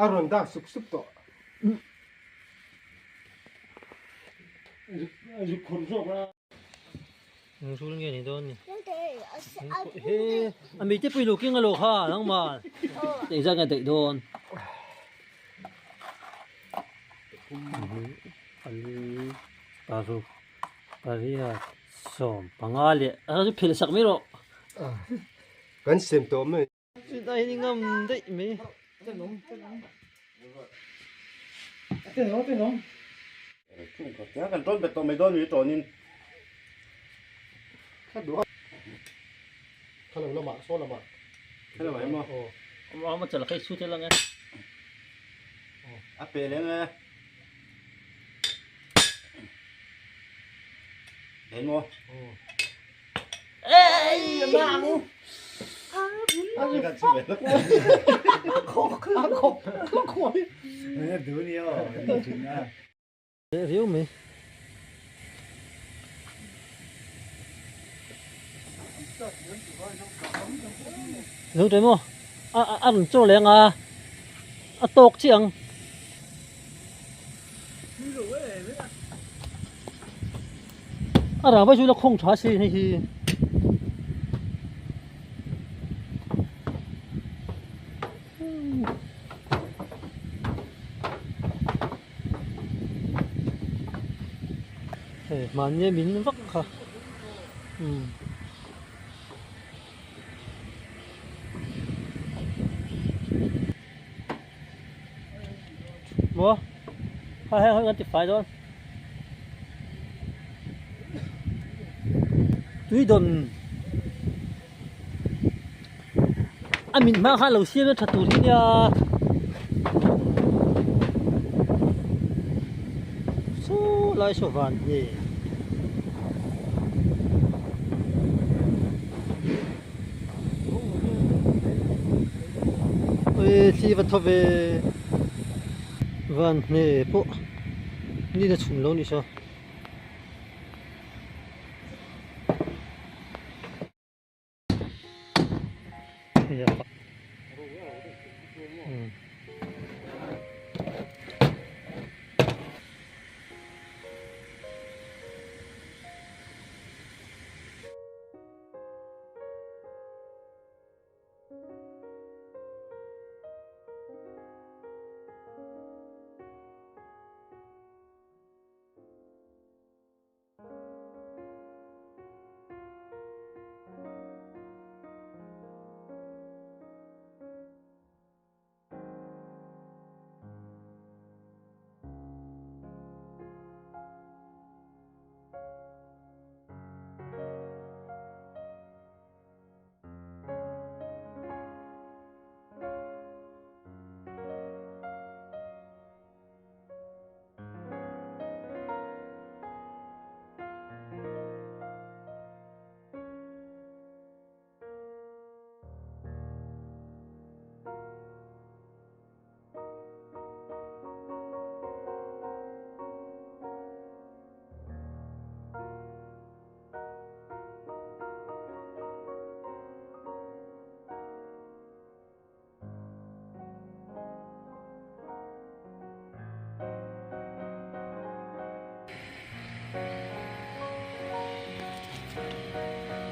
A rawn dak suk suk tawh. A zuk khawrh zawk a. Eng hrul nge ni dawn ni? He a mite pui lo king alo kha nangman. Engzat nge daih dawn? Ali paruk pariat sawm panga leh a chu phel sak mai rawh. Kan sem tawh mai. Chutah hian i ngam daih mai. Kan tawn bet tawh mai dawn mi tawnin. Kha lo lamah saw lamah. Kha lamah emaw. Aw. Ama chal khai chhut elang e. A pe leng e. Đến maw? Ei! Riau mai. Zo tawh maw? A a rawn chaw leng a, a tawk chiah ang. A rang vai chu la khawng tha si hei hi. Hei mahni a min vak kha umm. Maw ha heng ho kan ti fai dawn tui dawn a mit hma khan lo siam a tha tur hi nia saw lai saw van hne. Ui thli va thaw ve van hne pawh ni na chhun lo ni saw.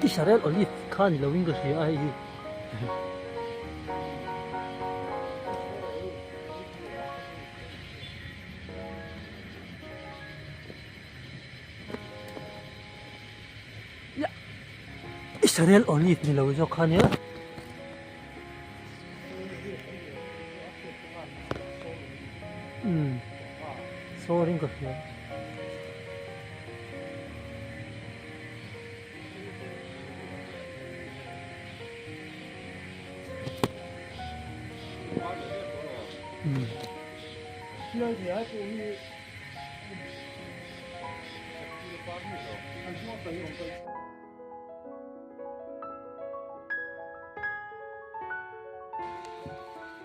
Israel olive kha ni lovin ka hria a hei hi. Israel olive ni lo zawk kha nia. Umm sawrin ka hria. Umm.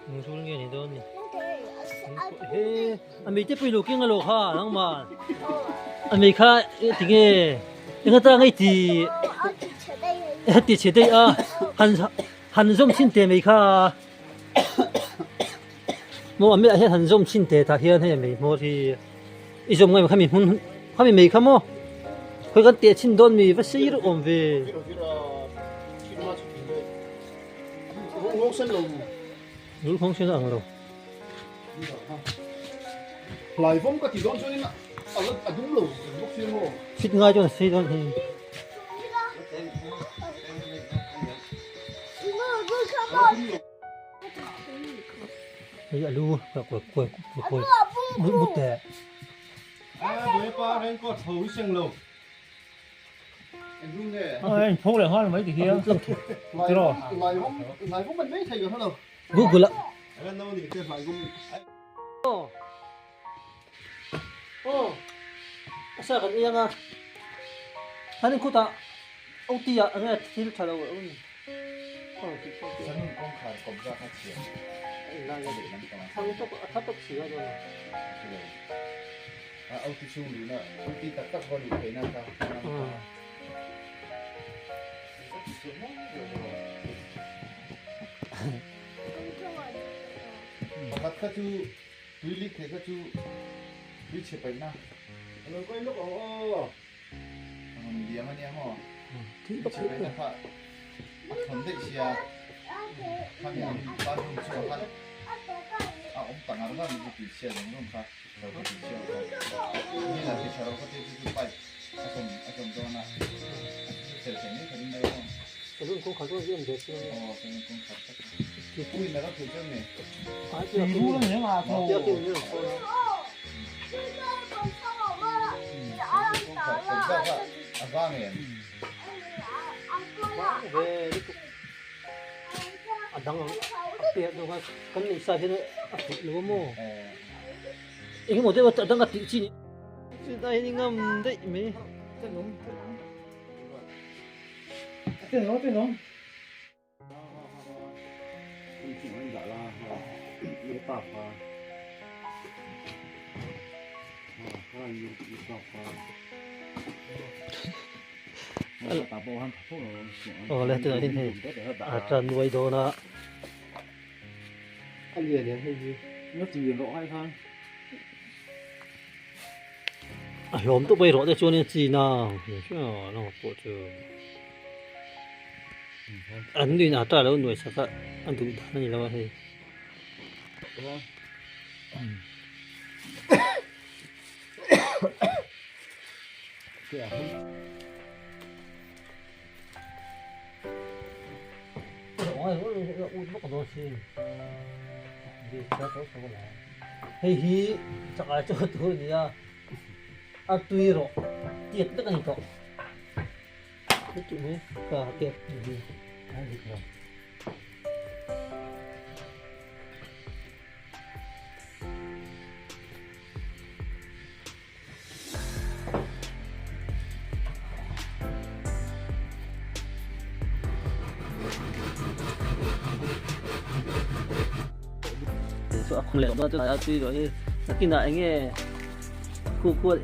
Eng hrul nge ni dawn ni? He a mei te pui lo keng alo kha nangman. A mei kha tinge enga ta ngai ti ti chhe dei a han han zawm thin te mei kha. Maw a meiah hian han zawm chhin teh tah hian hei a mei hmawr hi i zawm ngai khami hmun khami mei kha maw khawi kan teh chhin dawn mi va sei reuh awm ve. Rul nghawng sen a ang lo. Fit ngai chuan a sei dawn hi. Hei a lu ka kuai kuai kuai mut mut teh. Google a. Aw a sa kan iang a an inkhutah OT ah enge thil tha lo a awm aw tih pawh chu thang tawp a tha tawp si a chuan Pakhat kha chu tui lik thei kha chu tui chhe paihna. A lo kawi lawk ang aw. A rawn liam a nia maw? Tui chhe paihna kha a thawn daih sia khami an bathroom chhuah khan a awm ta ngar ngar ni chu tui chhia zawng zawng kha lo kha tui chhia kha ni la ti tha lo kha te chu chu pipe a tawm a tawm dawn a a chu fel thei mai kha ring deuh maw? Salon kawngkhar chu a em ve chiang a. Aw salon kawngkhar tak. Ui na ka thei chuan nge. A vang em? A dang ang a pek deuh kha kan neih sa hian a fuh lo a maw? Engemaw deuh a dang a tih chi ni. Chutah hian i ngam daih mai. Awle tunah hian hei a tan nuai dawn a. A lian em hei hi. A hlawm tawp mai rawh te chuan in chi na pawh chu an nuin ata lo nuai sak a a duh dan a ni lo a hei. Hei hi chakai chu tur a ni a, a tui rawh tiat vek a ni tawh. Heti mai ka tiat hi a dik lo. Nakinah eng nge khu khual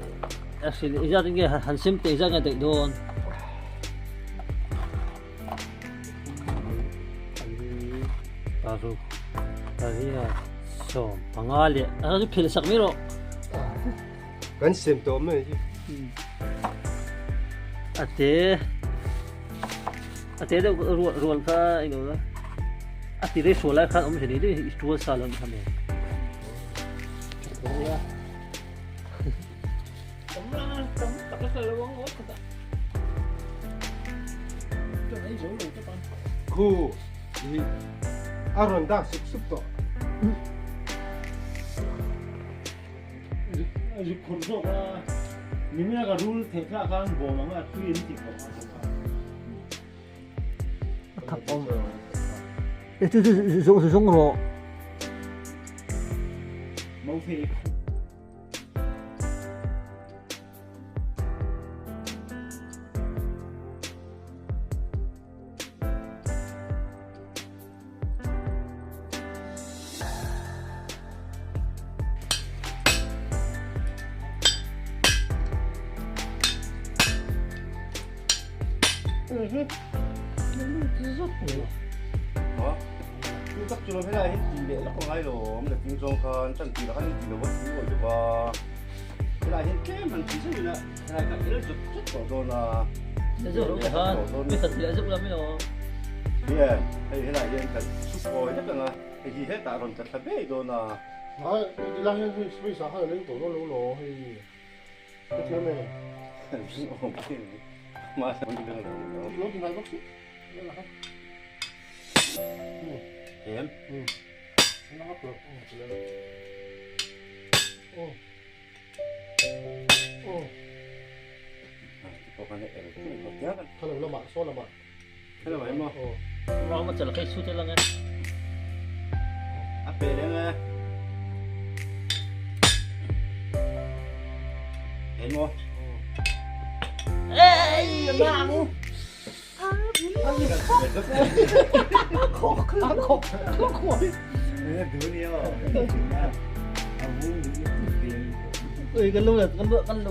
a hrilh engzat nge han sem teh engzat nge daih dawn. Paruk pariat sawm panga leh a chu phel sak mai rawh. Kan sem tawh mai hi. A te a te deuh rual rual kha eng lo a ti rei sual lai khan awm thei ni i tual sa lo kha me. Khu a rawn dak sup sup tawh. Rik khur zawk a, nimina ka rul thei thla khan bawm ang a tui an ti khawp a. A thak awm. E chu chu zawng zawng rawh. Mau thei. Tak chu lo helai hi tih leh lawk a ngai lo awm le tin zawng khan tan tih lah khan tih lo a tih awih lo va helai hian tlem han tih zeuh ila helai kha el zut zut tawh dawn a hian hei helai hian kan chhuk awi vek ang a hei hi hetah rawn tla thla ngei dawn a. Ai tilai hian hei space ah khan a leng tawh dawn lo law hei hetiang e. Lo ti ngai bawk si. Em? A pe leng e. Em maw? Ei, nang. Ui, kan lo kan lo kan lo.